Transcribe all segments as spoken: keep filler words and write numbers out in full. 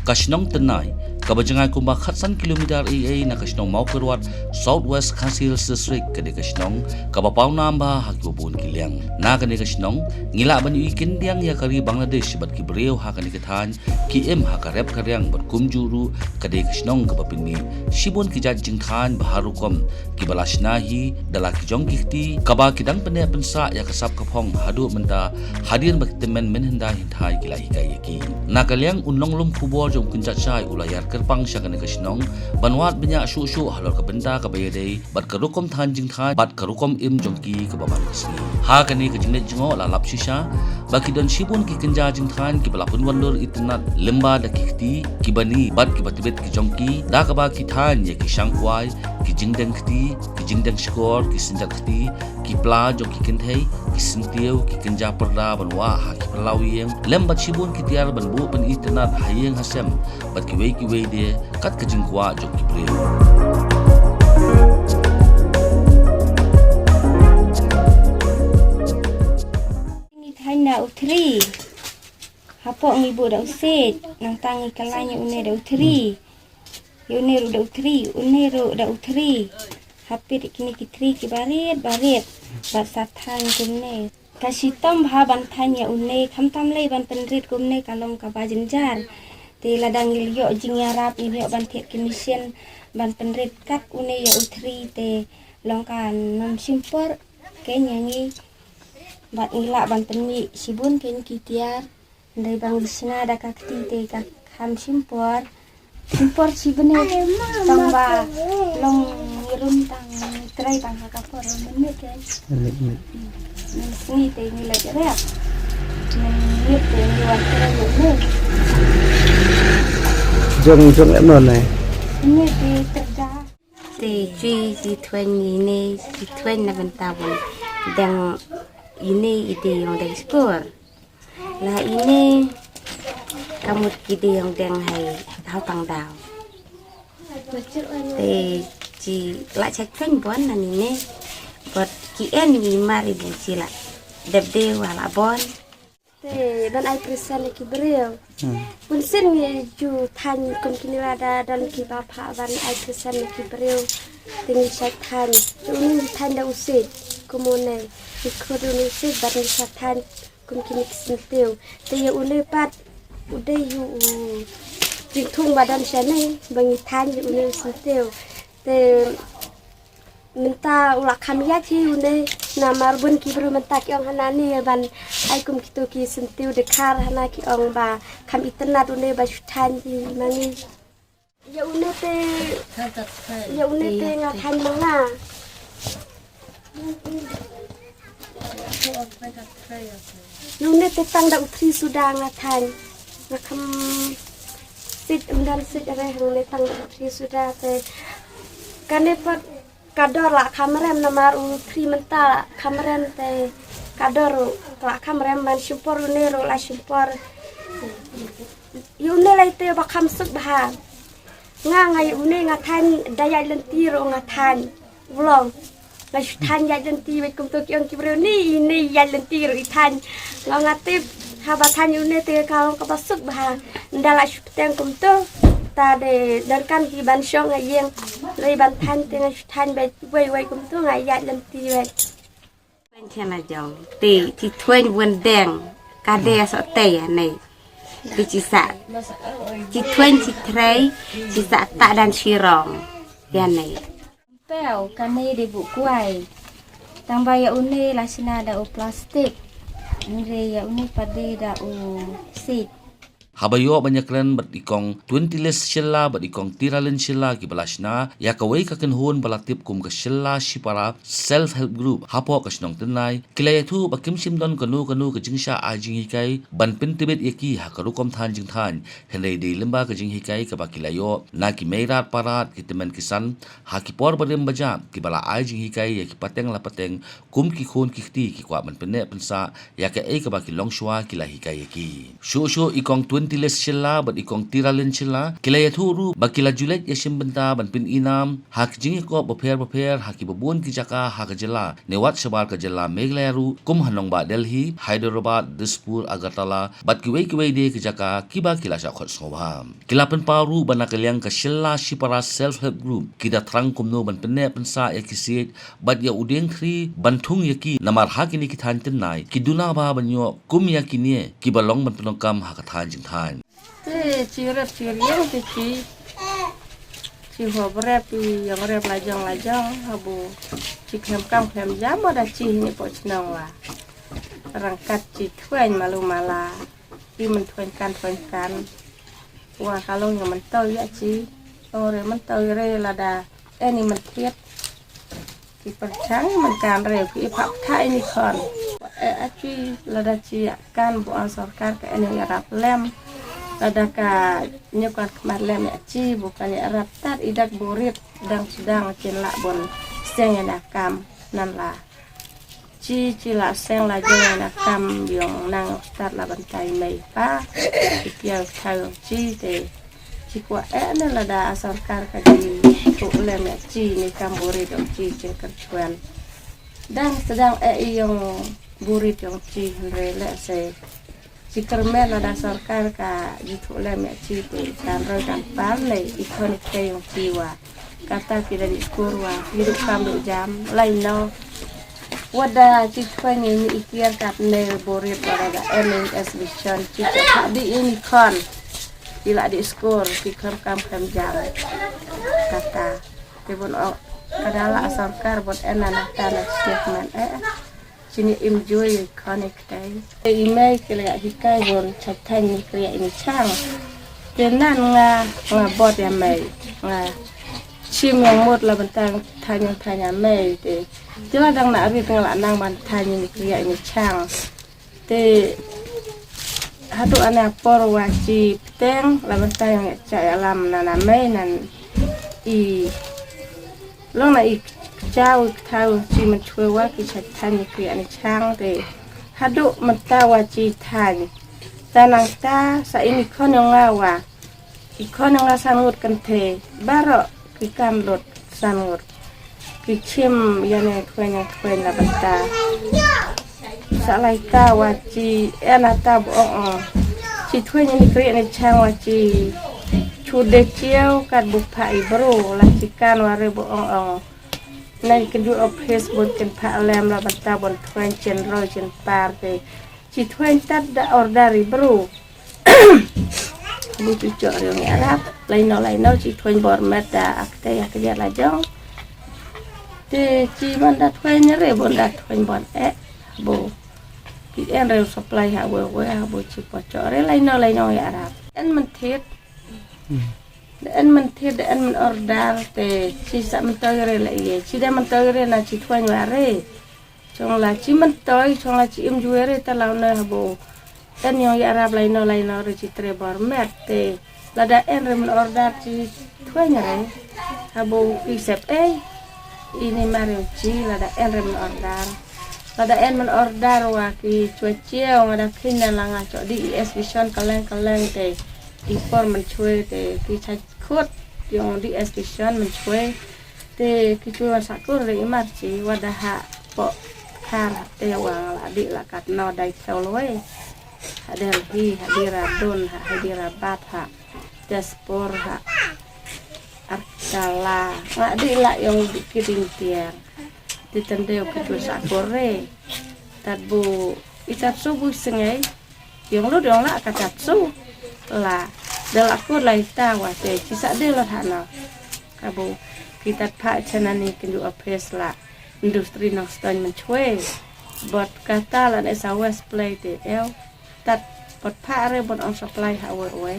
Ka shnong Tynai, kaba jngai kumba khatsan kilometer ei ei na ka shnong Mawkyrwat, South West Khasi Hills District, ka dei ka shnong kaba pawnam bha ha kiba bun ki liang. Na kane ka shnong ngi lah ban ïohi khyndiat ïa ka ri Bangladesh bad ki briew ha kane ka thaiñ ki im ha ka rep ka riang bad kumjuh ruh ka dei ka shnong kaba pynmih shibun ki jait jingthaiñ bha rukom kiba la shna hi da la ki jong ki kti, kaba ki dang pynneh pynsah ïa ka sap ka phong haduh mynta, hadien ba ki tymmen mynhyndai hynthai ki la hikai ïa ki. Na ka liang u nonglum khubor jong u kynjat shai u la ïar kyrpang sha kane ka shnong ban wad bniah shuh shuh halor ka bynta kaba ïadei bad ka rukom thaiñ jingthaiñ bad ka rukom im jong ki kaba man ka sngi. Ha kane ka jingleit jngoh la lap shisha ba ki don shibun ki kynja jingthaiñ kiba la pynwandur itynnad lyngba da ki kti kiba ni bad kiba tbit ki jong ki, da kaba ki thaiñ ïa ki shangkwai, ki jingdeng kti, ki jingdeng shkor, ki synjat kti, ki pla jong ki kynthei, ki syntiew, ki kynja pyrda ban wah ha ki phyllaw ïing, lem bad shibun ki tiar ban buh pynitynnad ha ïing ha sem bad kiwei kiwei de kat ka jingkwah jong ki briew. Ngi thaiñ da u thri. Hapoh ngi buh da u siej, nangta ngi kylla ïa une da u thri. Ïa une ruh da u thri, une ruh da u thri. Ha pit kine ki thri kiba rit ba rit. Bad sa thaiñ kumne. Ka shitom bha ban thaiñ ïa une, khamtam lei ban pynrit kumne ka long kaba jynjar. Te lada ngi ïoh jingïarap, ngi ïoh ban thied ki machine ban pynrit kat une ïa u thri te long ka nam shim por. Keiñ ïa ngi bad ngi lah ban pynmih shibun keiñ ki tiar. Hynrei ba ngi shna da ka kti te ka kham shim por. Shim por shi bnai tang ba long ngi rung tang ngi trei tang ha ka por mynmiet te. Mynmiet, mynmiet. Mynsngi te ngi leit rep. Mynmiet te ngi wan trei mynmiet. Jong, jong em no ne? Mynmiet te terda. Te jui ki thweng ine, ki thweng na bynta ban deng ine i dei ïong deng shkor. La ine ka mut ki dei ïong deng hai hau pang daw. Te ji la chak thweng bon na ine. Bad ki en i mar i bu ji la dep dei wa la bon. Te ban ai present ïa ki briew. Hmm. Bun sien ngi ju thaiñ kum kine lada don kiba phah ban ai present ïa ki briew. Te ngi sa thaiñ. Te une ngi thaiñ da u siej. Kum une. Ngi khot une u siej bad ngi sa thaiñ. Kum kine ki syntiew. Te ïa une pat u dei u jingthung ba don shane ba ngi thaiñ ïa une u syntiew. Te mynta u la kham ïaid hi une, namar bun ki briew mynta ki ong hana ne ban ai kum kito ki syntiew dkhar hana ki ong ba kham itynnad une ba shu thaiñ hi ma ngi. Ïa une te, ïa une te nga thaiñ ma nga. Ïa une te tang da u thri suda nga thaiñ. Nga kham siej, ym don siej re hangne, tang da u thri suda te. Kane pat ka dor la kham rem namar u thri mynta la kham rem te ka dor ruh la kham rem, ban shim por une ruh la shim por. Ïa une lei te ba kham suk bha. Nga, nga ïa une nga thaiñ da ïaid lynti ruh nga thaiñ. U long. Nga shu thaiñ ïaid lynti, wei kumto ki ong ki briew ne, ine ïaid lynti ruh i thaiñ. Nga, nga tip haba thaiñ une te ka long kaba suk bha. Nda la shu bteng kumto. Ta de donkam hi ban shong ha ïing. Lei ban thaiñ te nga shu thaiñ beit wei wei kumto nga ïaid lynti beit. Thweng khana jong. Te, chi thweng bun deng. Ka de so te ïa ne. Te chi sa. Chi thweng chi trei. Chi sa ta dan shirong. Ïa ne. Pew, kane de bu kwai. Tang ba ïa une la shna da u plastik. Hynrei ïa une pat de da u siej. Haba ïoh ban ïakren bad i kong Twenty List Shylla bad i kong Tiralin Shylla kiba la shna ïa kawei ka kynhun ba la tip kum ka Shylla Shipara Self Help Group hapoh ka shnong Tynai, ki la ïathuh ba kim shym don kano kano ka jingshah ai jinghikai ban pyntbit ïa ki ha ka rukom thaiñ jingthaiñ, hynrei dei lyngba ka jinghikai kaba ki la ïoh na ki meirat parat, ki tymmen ki san ha ki por barim bajah, kiba la ai jinghikai ïa ki pateng la pateng kum ki khun ki kti, ki kwah ban pynneh pynsah ïa kaei kaba ki long shuwa, ki la hikai ïa ki. Shuh shuh i kong Twenty Tilis Shylla bad i Kong Tiralin Shylla ki la ïathuh ruh ba ki la ju leit ïashim bynta ban pyn-i nam ha ki jingïakop bapher bapher ha kiba bun ki jaka ha ka jylla, ne wat shabar ka jylla Meghalaya ruh, kum ha nongbah Delhi, Hyderabad, Dispur, Agartala bad kiwei kiwei de ki jaka kiba ki la shah khot sngewbha. Ki la pynpaw ruh ba na ka liang ka Shylla Shipara Self Help Group ki da thrang kumno ban pynneh pynsah ïa ki siej bad ïa u dieng khri ban thung ïa ki, namar ha kine ki thaiñ tynnai ki duna bha ban ïoh kum ïa kine kiba long ban pyndonkam ha ka thaiñ jingthaiñ. Te chi rep chi rieng te chi, chi hop rep, i ïong rep lajong lajong, haba chi khlem kam khlem jam, ma da chi hi ne poh chnong wa. Rangkat chi thwaiñ malu mala, i man thwaiñ kan thwaiñ kan. Wa ka long ïa man tau ïa chi, ong re man tau ïa re lada, eh, ni man thiat. Ki pyrchang man kan re, ki i phah tha ini khon. Eh, achi lada chi ïa kan bu an sorkar ka ini ïarap lem. Lada ka ñiuh kan khmat lem ïa chi, bu kan ïarap tat i dak burit, dang sdang chin lah bun seng ïa na kam nan la. Chi, chi la seng lajong ïa na kam ïong nang stad la ban tai mei pa. Ki pial thau chi te. Chi kwah eh ne lada a sorkar ka jithuh lem ïa chi ne kam burit ïong chi, chi kyrchuan. Dang sdang eh ïong burit ïong chi, hynrei lehse chi kyrmen lada sorkar ka jithuh lem ïa chi te kan roi kan par ne i khon i kei ïong chi wa. Kata ki da dih skur wa, ki duh kam duh jam, lai no. Wat da chi thwaiñ ini i kiar katne burit, wat da em ini exhibition, chi ka dih ini khon. Ki la dih skur, ki khlem kam khlem jam. Kata. Te bun o, ka da la a sorkar bun en na na ta na statement eh. Chini im jui khon i ktai. Te i mei ki la ïa hikai bun chait thaiñ ni kriah ini chang. Te nan nga, nga bot ïa mei. Nga chim ïong mut la ban tang thaiñ ïong thaiñ ïa mei te. Te la dang na rit nga la nang ban thaiñ ini kriah ini chang. Te haduh ane por wa chi pteng la ban tang ïong ïa cha ïa lam na na mei nan i long na i kchaw i kthaw chi mynchwe wa ki chait thaiñ i kriah ini chang te. Haduh mynta wa chi thaiñ. Ta nangta sa ini khon ïong nga wa. I khon ïong nga san ngut kynthei. Baroh ki kam lut san ngut. Ki chim ïa ne thwaiñ ïa thwaiñ la bynta. Sa lai ta wa chi en ata bu ong ong. Chi thwaiñ ini kriah ini chang wa chi. Chu de chiaw kat bu pha i bru la chi kan wa re bu ong ong. Nang kyndu office bun kin pha lem la bynta bun thwaiñ chin roi chin par te. Chi thwaiñ tat da order i bru. Bu chu chok riong ïarap. Lai no lai no chi thwaiñ bor met da ak te yak yak la jong. Te chi ban da thwaiñ re bun da thwaiñ bon eh. Bu. Ki en re supply ha we we ha bu chi po chok re lai no lai no ïarap. En man thiet. Da en man thiet da en man order te chi sa man toi re la ye. Chi da man toi re na chi thwaiñ wa re. Chong la chi man toi, chong la chi im jwe re ta lau ne habo. Ten yong ïarap lai no lai no re chi tre bor met te. Lada en re man order chi thwaiñ re. Habo ki sep ei. Ini mare chi lada en re man order. Lada en man order wa ki chwe chiaw nga da khin na la nga chok di i exhibition kaleng kaleng te. I por man chwe te ki chach khut yong di exhibition man chwe. Te ki chwe wan sakur re i mar chi wa da ha po khar te wa nga la di la kat no dai theo lwe. Ha Delhi, ha Dehradun, ha Hyderabad, ha Tezpur, ha Arkala. Nga di la yong di ki ding tiar. Ti tendeu ki chwe sakur re. Tat bu i tat su bu sengei. Yong lut yong la ka tat su. La. Da la kur la ita wa te chi sa de la thana. Ka bu ki tat pha chana ni kindu office la. Industry nong stoin man chwe. Bot kata la ne sa west play te eu. Tat pot pha re bot ong supply ha we we.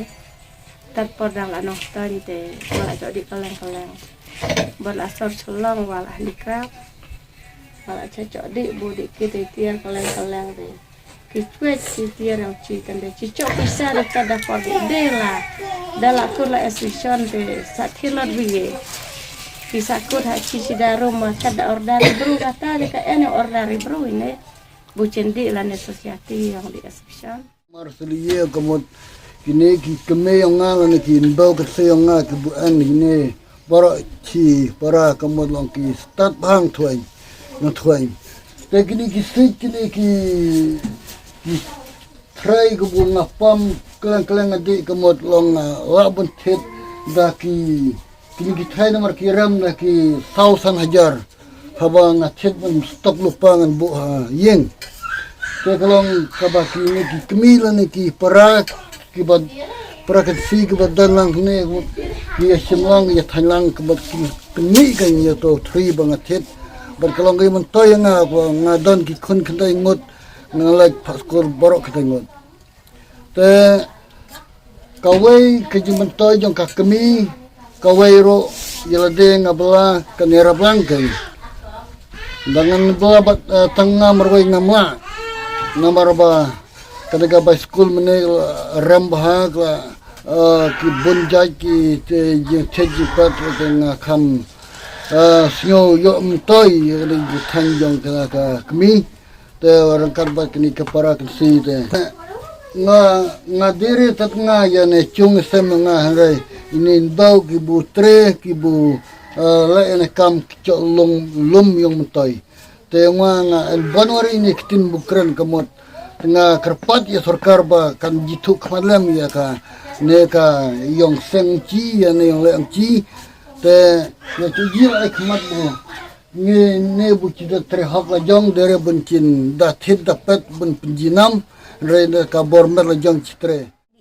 Tat por dang la nong stoin te. Wa la chok di kaleng kaleng. Bot la sor chelong wa la handicraft. Wa la chok di bu di ki te tiar kaleng kaleng te. Ki chwech ki tiar yong chi tande. Chi chok pisa de ta da por di de la. Da la kur la exhibition te sa thilot bi ye. Ki sa kur ha chi chi da rum ma ta da order bru kata de ka ene order bru ine. Bu chen di la ne society yong di exhibition. Mar seliye ka mut Kine ki kmie yong nga lane ki nbau ka se yong nga ki bu an kine baroh ki para ka mut long ki stad bha nga thwai, nga thwai. Te kine ki sik kine ki ki trai ka bu nga pam kleng kleng adi ka mut long nga la bun thit da ki kine ki trai namar ki rem da ki saw san hajar. Haba nga thied ban stok lypa ngan buh ha ïing. Te ka long kaba kine ki kmie lane ki para kiba para kan si kiba don lang ne ki ïa shim lang ïa thaiñ lang kaba ki kmie kan ïa to thri ba nga thied. Bad ka long ka ïa myntoi ïa nga ba nga don ki khun khyndai ngut nga leit phah skul baroh khyndai ngut. Te kawei ka jingmyntoi jong ka kmie, kawei ruh ïa lade nga bylla kane raplang kein. Da ngan bylla bad eh, tang nga marwei ngam lah. Namar ba kane ka bai skul mynne rem bha ka eh, ki bun jait ki te jingthied jingpet te nga kham eh, sngew ïoh myntoi ïa kane ka thaiñ jong ka ka kmie. Te ryngkat bad kine ki para kan si te. Nga nga diri tat nga ïa ne chung sem nga hynrei ine nbau ki bu tre ki bu eh, la ine kam ki chok lum lum yong myntoi. Te nga nga en bon wari ine ki tin bu kren ka mut. Nga kyrpad ïa sorkar ba kan jithuh khmat lem ïa ka ne ka yong seng chi ïa ne yong leng chi. Te ïa tu ji la ai khmat bu. Ngi ne bu chi da tre hok la jong dere bun chin da thit da pet bun pynjinam re da ka bor mer la jong chi tre.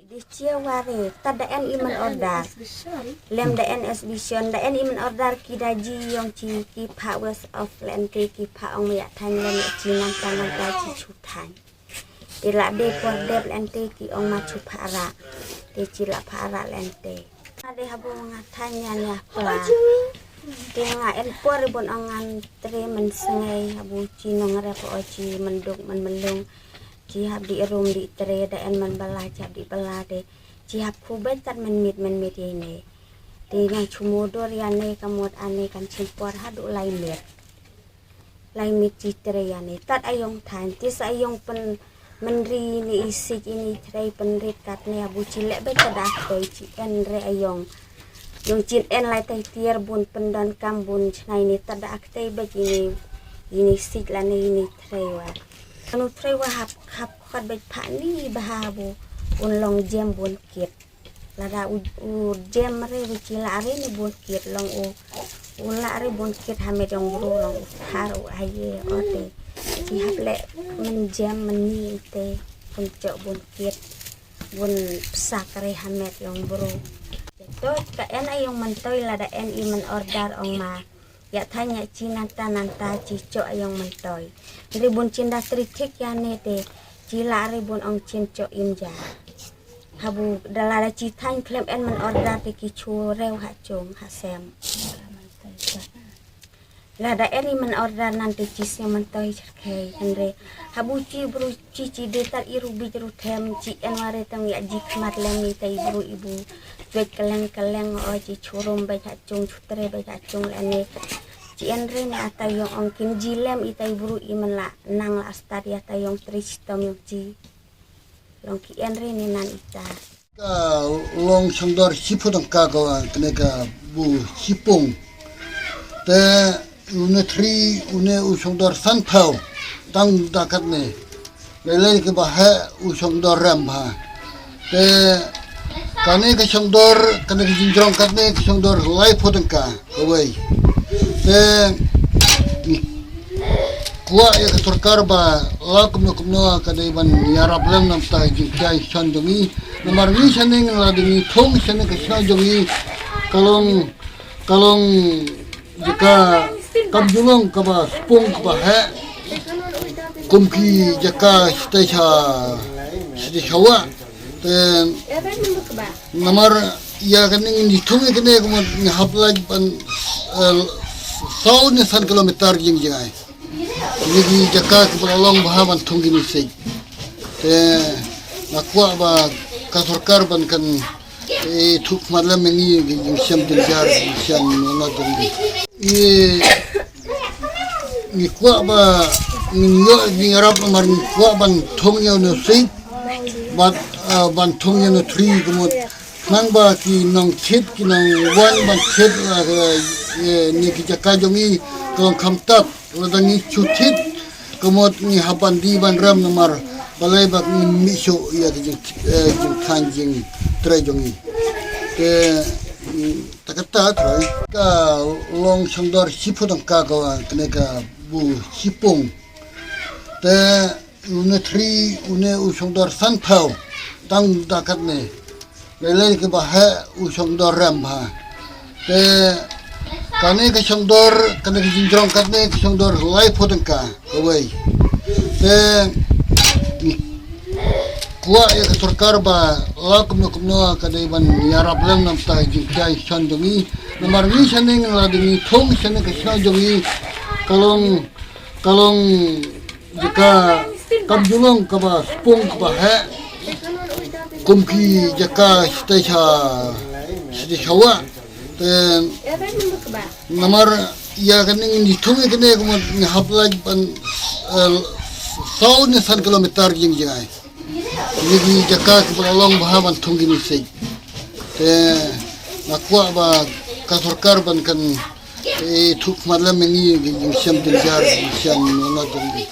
Di chia ware tad da en iman order. Lem da en exhibition da en iman order ki da ji yong chi ki pha west of lente ki pha ong ya than lem ya chi nang ta nang ta chi chu than. Te la de por dep lente ki ong ma chu pha ra. Te chi la pha ra lente. Nga de habu nga than ya nya pla. Te nga en por bun ong ngan tre men sngai habu chi nong rep o chi men duk men melung. Chi hap di rum di tre da en men bala chi hap di bala de. Chi hap khu bet kat men mit men mit ye ne. Te nga chu mo dor ya ne ka mot ane kan chin por ha du lai mit. Lai mit chi tre ya ne tat ayong than ti sa ayong pen menri ni isik ini tre penrit kat ne abu chi lek bet tada ktai chi en re ayong. Yong chin en lai tai tiar bun pendan kam bun chnai ni tada ktai bet ini ini sik la ne ini tre wa. Anu tre wa hap hap khat bet pha ni baha bu un long jem bun kit. Lada u, u jem re u chi la re ni bun kit long u. U la re bun kit ha me jong bru long u thar u aye o te. Chi hap le men jem men ni te bun chok bun kit bun psak re ha me jong bru. To ka en ayong men toi lada en i men order ong ma. Ya tha nya chi nanta nanta chi chok ayong men toi. Ri bun chin da tri thik ya ne te chi la ri bun ong chin chok im ja. Habu da la da chi thain khlem en man order te ki chu rew ha chung ha sem. La da en i man order nan te chi sem man toi cherkhei hynre. Habu chi bru chi chi de tar i ru bij ru them chi en ware tang ya ji khmat lem i tai bru i bu. Jwet keleng keleng o chi chu rum bai ha chung chu tre bai ha chung le ne. Chi en re ne ata yong ong kin ji lem i tai bru i man la nang la stad ya ta yong tri chi tom yong chi. Long ki en re ne nan ita. Ka long shongdor shiphu dang ka ko kene ka bu shipung. Te une tri une u shongdor san thau tang dakat ne. Lele ke ba he u shongdor ram ha. Te kane ka shongdor kane ka jinjrong kane ka shongdor lai phu dang ka. Kawei. Te kwah ïa ka sorkar ba la kumno kumno ka dei ban ïarap lem namar ka jingkhia shon jong ngi. Namar ngi shane ngi la dei ngi thung shane ka shnong jong ngi. Ka long ka long jaka kam ju long kaba spung kaba heh. Kum ki jaka state ha state hawa. Te namar ïa kane ngi thung ïa kane kumno ngi hap lait ban eh, saw ne san kilometer jing jing ai. Ngi ki jaka ki ba long ba ha ban thung kini sei. Te nga kwah ba ka sorkar ban kan eh, thuk mat lem ngi ngi jing siam jing jar jing siam na jong ngi. Ngi ngi kwah ba ngi yo ngi rap mar ngi kwah ban thung ïa ne sei. Bad, ah, ban thung ïa u thri ka mut. Khnang ba ki nongthied, ki nongwan ban thied, ah, eh, ne ki jaka jong ngi ka long kham tad. Lada ngi shu thied ka mut ngi hap ban die ban rem namar balei ba ngi mih shuh ïa ka jing, eh, jingthaiñ jingtrei jong ngi. Te, mm, ta kata trai. Ka long shongdor shiphew tyngka ka, kane ka bu shipung. Te une thri, une u shongdor sanphew tang da katne. Lei lei kaba heh u shongdor rem bha. Te kane ka shongdor, kane ka jingjrong katne ka shongdor laiphew tyngka kawei. Te kwah ïa ka sorkar ba la kumno kumno ka dei ban ïarap lem namar ka jingkhia shon jong ngi. Namar ngi shane ngi la dei ngi thung shane ka shnong jong ngi ka long, ka long jaka kam ju long kaba spung kaba heh. Kum ki jaka shatei sha, shatei sha wah. Te namar ïa kane ngi thung ïa kane ka mut ngi hap lait ban, eh, saw ne san kilometer jing jngai. Ngi ki jaka kiba la long bha ban thung kine sik. Te nga kwah ba ka sorkar ban kan, eh, thuk khmat lem ïa ngi ki jingshem jynjar, jingshem nonat jong ngi.